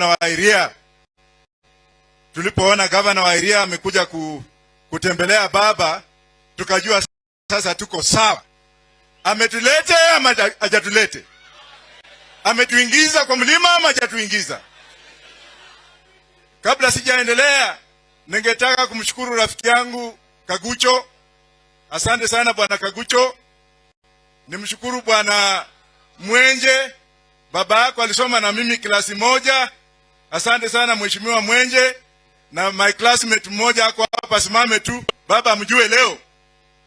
Wa Iria. Tulipoona Gavana wa Iria amekuja kutembelea baba, tukajua sasa tuko sawa. Ametulete ama hajatulete? Ametuingiza kwa mlima ama hajatuingiza? Kabla sijaendelea, ningetaka kumshukuru rafiki yangu Kagucho. Asante sana, Bwana Kagucho. Nimshukuru Bwana Mwenje, baba yako alisoma na mimi klasi moja. Asante sana, Mheshimiwa Mwenje, na my classmate mmoja ako hapa, simame tu baba mjue leo.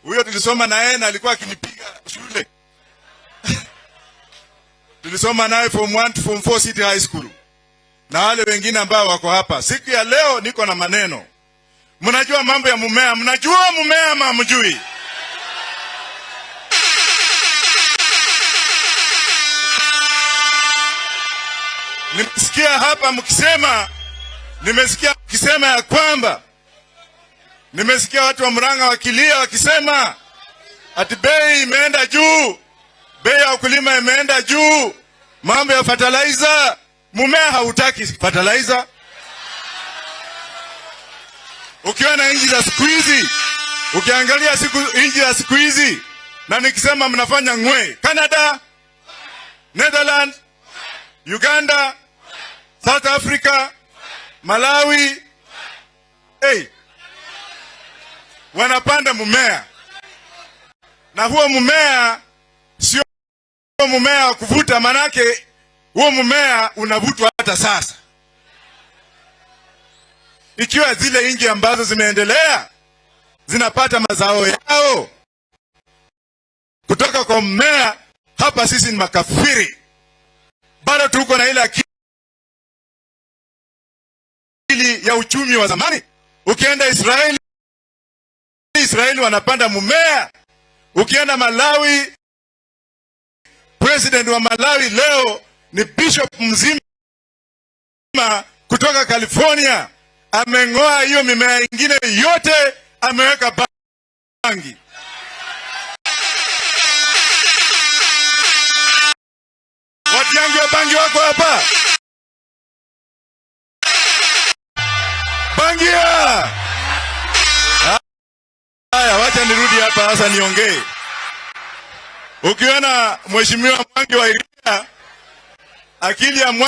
Huyo tulisoma na yeye na alikuwa akinipiga shule. Tulisoma naye form 1 to form 4 City High School. Na wale wengine ambao wako hapa. Siku ya leo niko na maneno. Mnajua mambo ya mumea, mnajua mumea ama mjui? Nimesikia hapa mkisema, nimesikia mkisema ya kwamba, nimesikia watu wa Murang'a wakilia wakisema ati bei imeenda juu, bei ya ukulima imeenda juu, mambo ya fertilizer. Mumea hautaki fertilizer. Ukiona nchi za siku hizi, ukiangalia siku nchi za siku hizi, na nikisema mnafanya ngwe, Canada, Netherlands, Uganda, South Africa, Malawi, hey, wanapanda mumea, na huo mumea sio mumea wa kuvuta, manake huo mumea unavutwa hata sasa. Ikiwa zile nchi ambazo zimeendelea zinapata mazao yao kutoka kwa mmea, hapa sisi ni makafiri, bado tuko na ile akili ya uchumi wa zamani. Ukienda Israeli, Israeli wanapanda mmea. Ukienda Malawi, president wa Malawi leo ni bishop mzima kutoka California, ameng'oa hiyo mimea ingine yote, ameweka bangi. Watu yangu ya bangi wako hapa, bangia. Haya, wacha nirudi hapa sasa niongee. Ukiona Mheshimiwa Mwangi wa Iria, akili ya